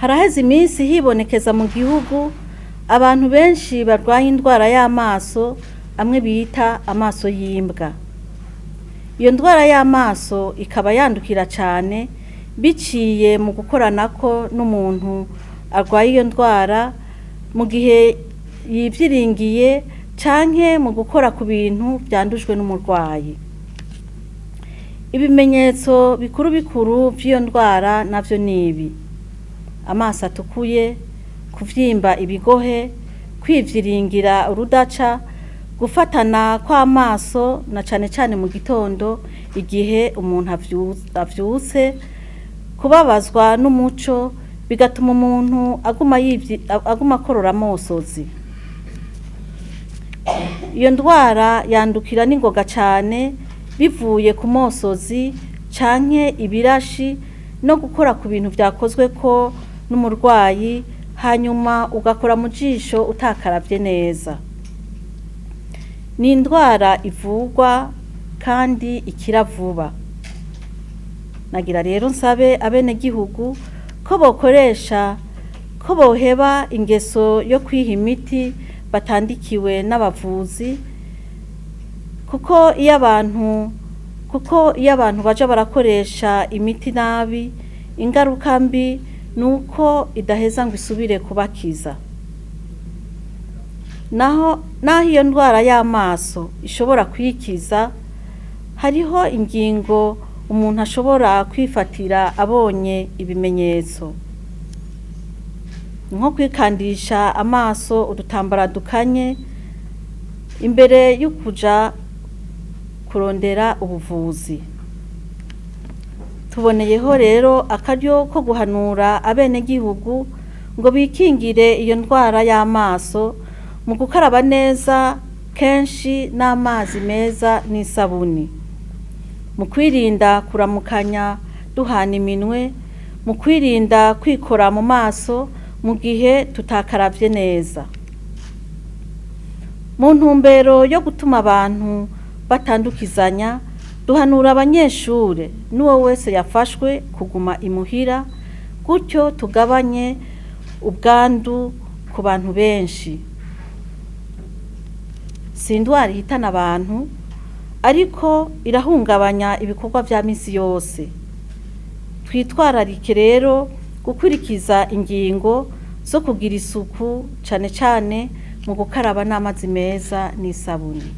Haraheze iminsi hibonekeza mu gihugu abantu benshi barwaye indwara y'amaso amwe bita amaso y'imbwa. Iyo ndwara y'amaso ikaba yandukira cane biciye mu gukoranako n'umuntu arwaye iyo ndwara mu gihe yivyiringiye canke mu gukora ku bintu vyandujwe n'umurwayi. Ibimenyetso bikuru bikuru vy'iyo ndwara navyo nibi: amaso atukuye, kuvyimba ibigohe, kwivyiringira urudaca, gufatana kw'amaso na cane cane mu gitondo igihe umuntu avyutse, kubabazwa n'umuco bigatuma umuntu aguma akorora amosozi. Iyo ndwara yandukira n'ingoga cane bivuye ku mosozi canke ibirashi no gukora ku bintu vyakozweko n'umurwayi, hanyuma ugakora mu jisho utakaravye neza. Ni indwara ivurwa kandi ikira vuba. Nagira rero nsabe abenegihugu ko bokoresha ko boheba ingeso yo kwiha imiti batandikiwe n'abavuzi, kuko iyo abantu baja barakoresha imiti nabi, ingaruka mbi nuko idaheza ngo isubire kubakiza. Naho iyo ndwara y'amaso ishobora kwikiza, hariho ingingo umuntu ashobora kwifatira abonye ibimenyetso, nko kwikandisha amaso udutambara dukanye imbere y'ukuja kurondera ubuvuzi. Tuboneyeho rero akaryo ko guhanura abenegihugu ngo bikingire iyo ndwara y'amaso mu gukaraba neza kenshi n'amazi meza n'isabuni, mu kwirinda kuramukanya duhana iminwe, mu kwirinda kwikora mu maso mu gihe tutakaravye neza. Mu ntumbero yo gutuma abantu batandukizanya, duhanura abanyeshure n'uwo wese yafashwe kuguma imuhira, gutyo tugabanye ubwandu ku bantu benshi. Si indwara ihitana abantu, ariko irahungabanya ibikorwa vya misi yose. Twitwararike rero gukurikiza ingingo zo kugira isuku, cane cane mu gukaraba n'amazi meza n'isabuni.